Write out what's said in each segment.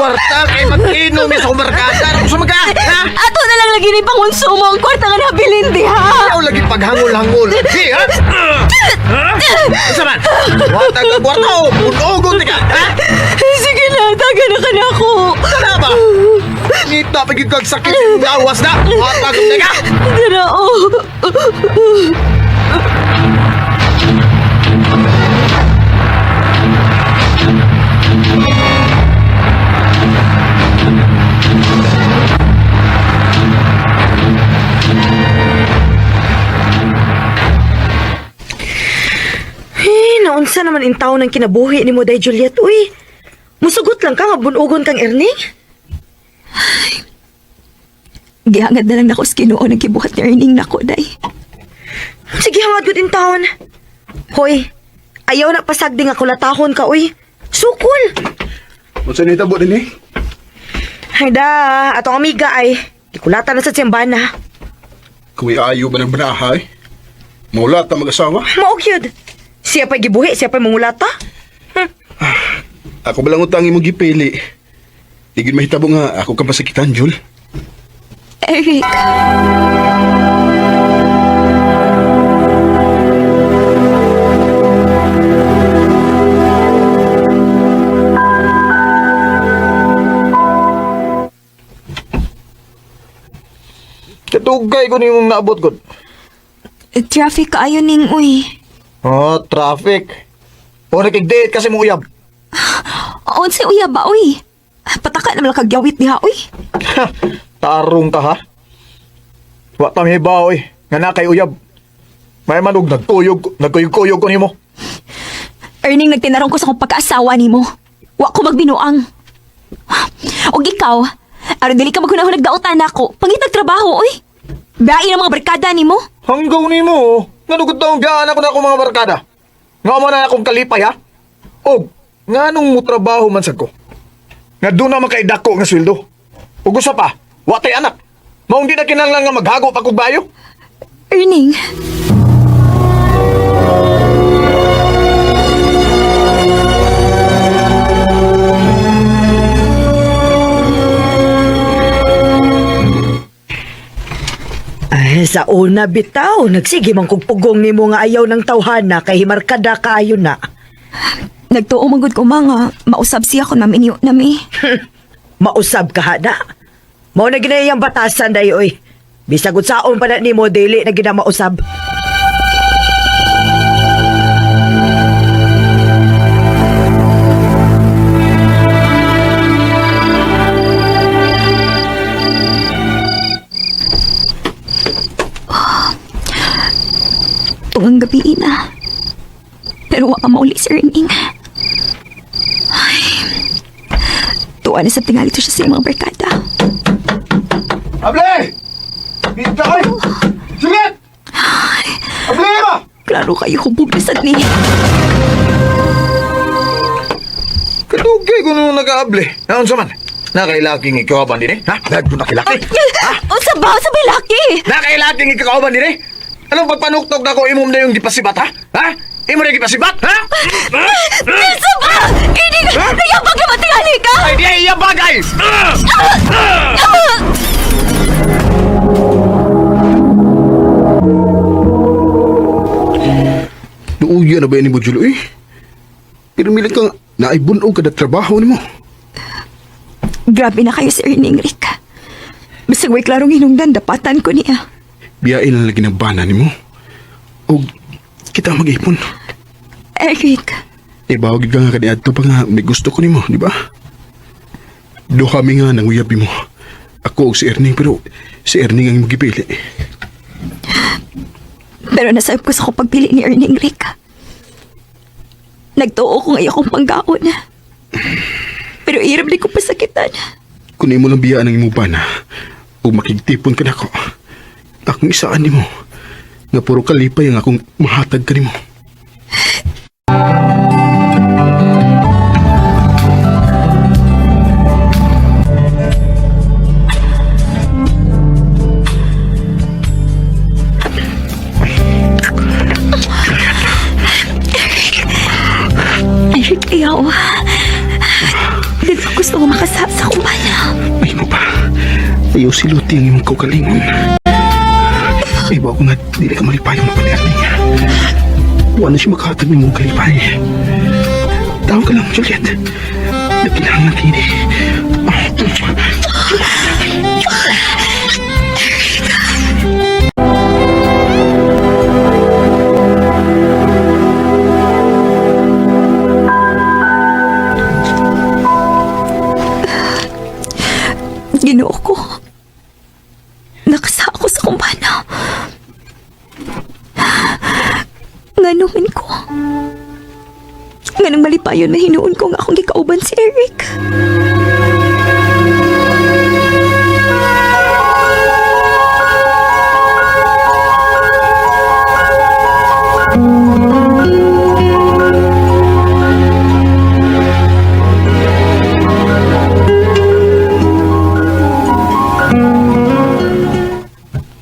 kwarta kay mag-inom sa kumarkada. Ano sa maga? Ha? Ato na lang lagi ni pangonsumo ang kwarta nga nabilin diha. Ayaw lagi paghangol-hangol. Di, ha? Ha? Unsa man? Watag ka kwarta o punogon ka, ha? Sige na, taga na ka na ako. Sana ba? Ngita pagid kag sakit ng lawas na. Watag ka. Tara, oh. Eh, naunsa naman in taon ang kinabuhi ni mo, Day Juliet, uy. Musugot lang ka nga bunugon kang Erning? Gihangad na lang nako sa Ginoo ng gibuhat ni Erning nako, day. Sige, hangad gud in taon. Hoy, ayaw na pasagdi nga kulatahon ka, uy. Sukol! Unsa ni tabo dinhi? Ay da, atong amiga ay, gikulatan na sa tiyambana. Kuwi ayo ba ng banahay? Maulata mag-asawa? Maog yun. Siya pa'y gibuhi, siya pa'y mangulata. Ako ba lang utang imong gipili? Di gyud mahitabo nga ako kang pasakitan, Jul. Eric. Katugay ko nimong naabot gud. Traffic kaayo ning uy. Oh, traffic. O nakig-date kasi mo uyab. Unsa uya ba uy? Pataka naman lang kagyawit diha uy. Ha, tarong ka ha. Wa ta mihibaw eh. Nga na kay uyab. May man og nagkuyog, nagkuyog-kuyog ko nimo. Erning, nagtinarong ko sa akong pagkaasawa nimo. Wa ko magbinuang. Og ikaw, aron dili ka maghunahon nagdaotan nako. Pangitag trabaho oy. Bain ang mga barkada nimo. Hanggaw nimo. Oh. Nganong taong biyaan ako na akong mga barkada. Nga mo na akong kalipay ha. Og nganong mo trabaho man sad ko. Nga doon na makaidako nga sweldo. Ug usa pa, wa tay anak. Maong di na kinahanglan nga maghago pa kog bayo. Erning. Ay, sa una bitaw, nagsige man kog pugong nimo nga ayaw ng tawhana kay himarkada kaayo na. Nagtuo man gud ko mga mausab siya kon maminyo nami. Mausab ka hada. Mao na ginayang batasan day oy. Bisag unsaon pa na nimo dili na gina mausab. Tugang gabi na. Pero wa pa mauli si Erning. Ay. Tuwa na sa tingali to siya sa iyang mga barkada. Able! Dito oy. Juliet! Able ba? Klaro kayo hubog na sad niya. Kadugay ko nung nag-aable. Naon sa man? Nakailaking ikaw din eh? Ha? Nagdo nakilaki? Unsa ba? Unsa ba laki? Nakailaking ikaw din eh? Anong pagpanuktok na ko imong na yung gipasibat ha? Ha? Imo na yung gipasibat? Ha? Unsa ba? Ini nayabag naman tingali ka! Ay, di ay iya bagay! Duuya na ba ni mo, Jul, uy? Pero milag kang naibun-og kada trabaho nimo. Grabe na kayo si Erning, Rick. Bisag way klarong hinungdan, dapatan ko niya. Biyain lang lagi ng bana nimo. Og kita mag-ipon. Eric, Ibawag ka nga kaniadto pa nga may gusto ko nimo, di ba? Do kami nga nanguyabi mo. Ako og si Erning pero si Erning ang imong gipili. pero nasayop ko sa akong pagpili ni Erning, Rick. Nagtuo ko nga akong panggaon. Pero irap di ko pasakitan. Kung imo lang biyaan ang imong bana, ug makigtipon ka nako. Akong isaan nimo. Nga puro kalipay ang akong mahatag kanimo. Eric, ayaw. Dito Gusto nga makasa sa akong bana. Ay mo pa. Ayaw siluti ang imong kaugalingon. Iba ko nga dili ka malipayong na ni Wala na siya makahatag ng imong kalipay. Tawag ka lang, Juliet. Nagkailangan kini. Ginoo ko. Nakasa ako sa akong bana. Nga naman ko. Nga nang malipayon, mahinuon ko nga akong gikauban si Eric.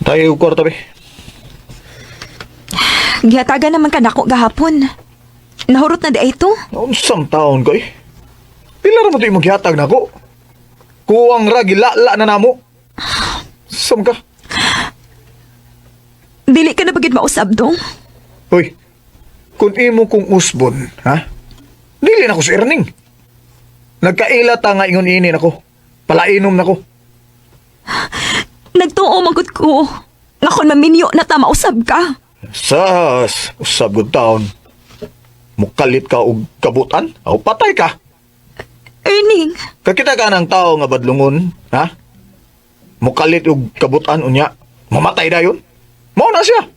Tayo kwarta be. Gihatagan naman ka nako gahapon. Nahurot na di ay ito. Unsang taon ko eh. Pila ra mo ito yung maghihatag nako? Kuwang ra gilala na namo. Sam ka. Dili ka na bagid mausab dong. Hoy. Kung imo kong usbon, ha? Dili na ko sa Erning. Nagkaila ta nga ingon ini nako. Palainom nako. Nagtuo magud ko. Nga kon maminyo na ta mausab ka. Sas, usab gud taon. Mukalit ka og kabutan, aw patay ka. Erning, Kakita ka ng tao nga badlungon, ha? Mukalit og kabutan unya, mamatay dayon. Mao na siya.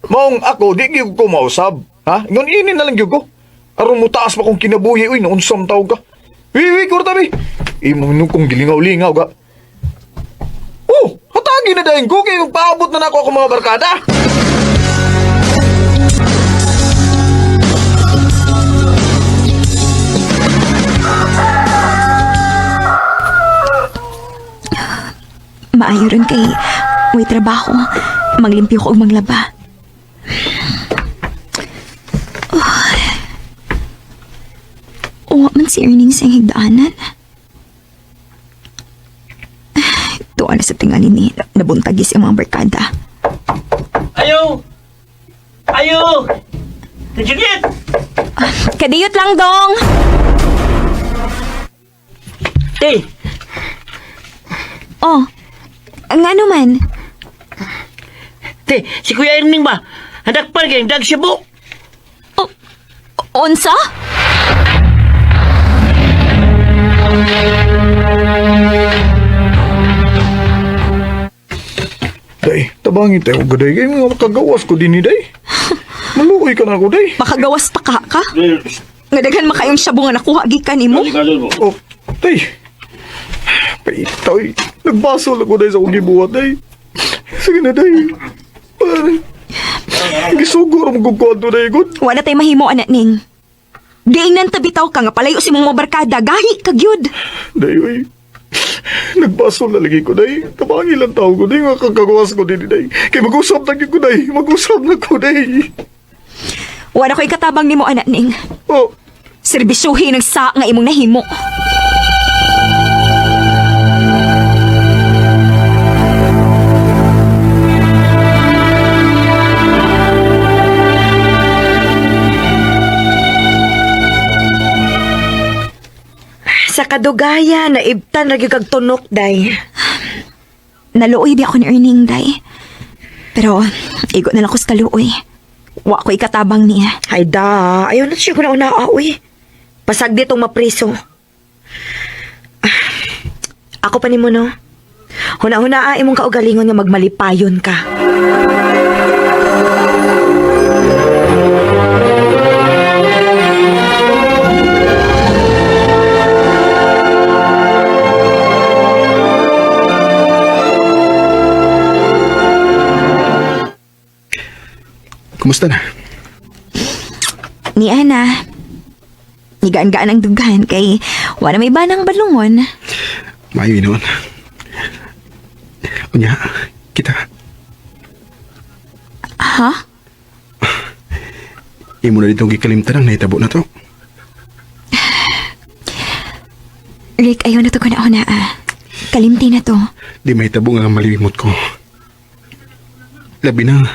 Maong ako di gyud ko mausab, ha? Ingon ini na lang gyud ko. Aron mo taas pa kong kinabuhi uy, naunsam tawo ka. Wi wi kurta bi. Imo nung kong gilingaw-lingaw ga. Oh, hatagi na dayon ko kay magpaabot na nako akong mga barkada. maayo ron kay may trabaho. Manglimpyo ko og manglaba. Oh. Uwa man si Erning sa higdaanan. Tuwa na sa tingali ni nabuntagis ang mga barkada. Ayo! Ayo! Juliet! Kadiyot lang, dong! Te, Oh, nga naman. te, si Kuya Erning ba? Handak pa kayong dag siya po. Oh, unsa? Day, tabangin tayo gaday kay mga makagawas ko din ni day. Maluoy ka na ako day. Makagawas pa ka ka? Nga daghan makayong syabo nga nakuha gikan nimo. Oh, day. Paitaw, nagbasol ako day sa akong gibuhat day. Sige na day. Pare. Gisugor mo kong kwanto day god. Wala tay mahimo anak ning. Giingnan ta bitaw ka nga palayo si mong mga barkada gahi ka gyud. Day, oy. Nagbasol na lagi ko day. Tabangin lang tao ko day. Nga kagawas ko din day. Kay mag-usap na gyud ko day. Mag-usap na ko day. Wala ko'y katabang nimo anak ning. Oh, Serbisyuhin ang sa nga imong nahimo. Sa kadugaya, naibtan ra gyud kag tunok, day. Naluoy di ako ni Erning day. Pero igo na lang ko sa kaluoy. Wa ko'y katabang niya. Hay da, ayaw na siya ko na una uy. Pasag ditong mapriso. Ah, ako pa nimo no. Huna-huna imong kaugalingon nga magmalipayon ka. Kumusta na? Ni Ana. Nigaan-gaan ang dughan kay wala may banang badlungon. Maayo noon. Unya, kita. Ha? Imo na ditong gikalimtan ang nahitabo na to. Rick, ayaw na to ko na una ah. Kalimti na to. Di mahitabo nga malimot ko. Labi na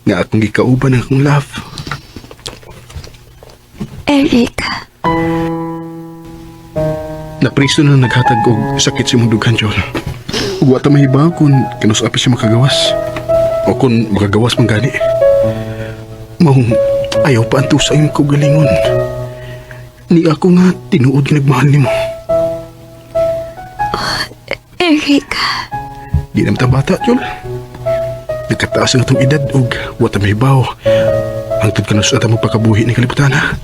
nga akong gikauban ang akong love. Eric, Napriso na naghatag og sakit sa imong dughan, Jol. Ug wa ta mahibaw kung kanus-a pa siya makagawas. O kung makagawas man gani. Maong ayaw pa anto sa imong kaugalingon. Ni ako nga tinuod nga nagmahal nimo. Eric. Di naman ta bata, Jol. Nagkataas ang atong edad ug wa ta mahibaw. Hangtod kanus-a ta magpakabuhi ni kalibutan, ha?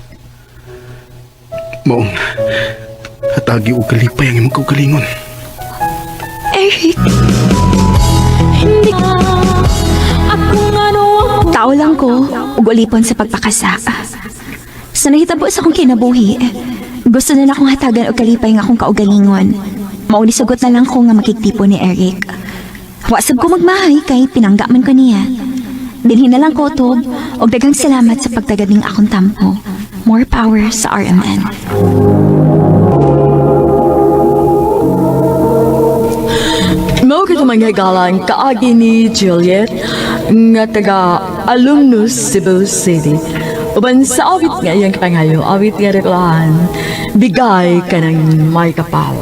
Maong hatagi og kalipay ang imong kaugalingon. Eric. Tao lang ko, ug ulipon sa pagpakasa. Sa nahitabo sa akong kinabuhi, gusto na akong hatagan og kalipay nga akong kaugalingon. Mao ni sugot na lang ko nga makigtipo ni Eric. Wa sab ko magmahay kay pinangga man ko niya. Dinhi na lang ko tob og daghang salamat sa pagtagad ning akong tampo. More power sa RMN. Mao gid mga higala kaagi ni Juliet nga taga alumnus Cebu City. Uban sa awit nga iyang pangayo, awit nga reklahan, bigay ka ng may kapal.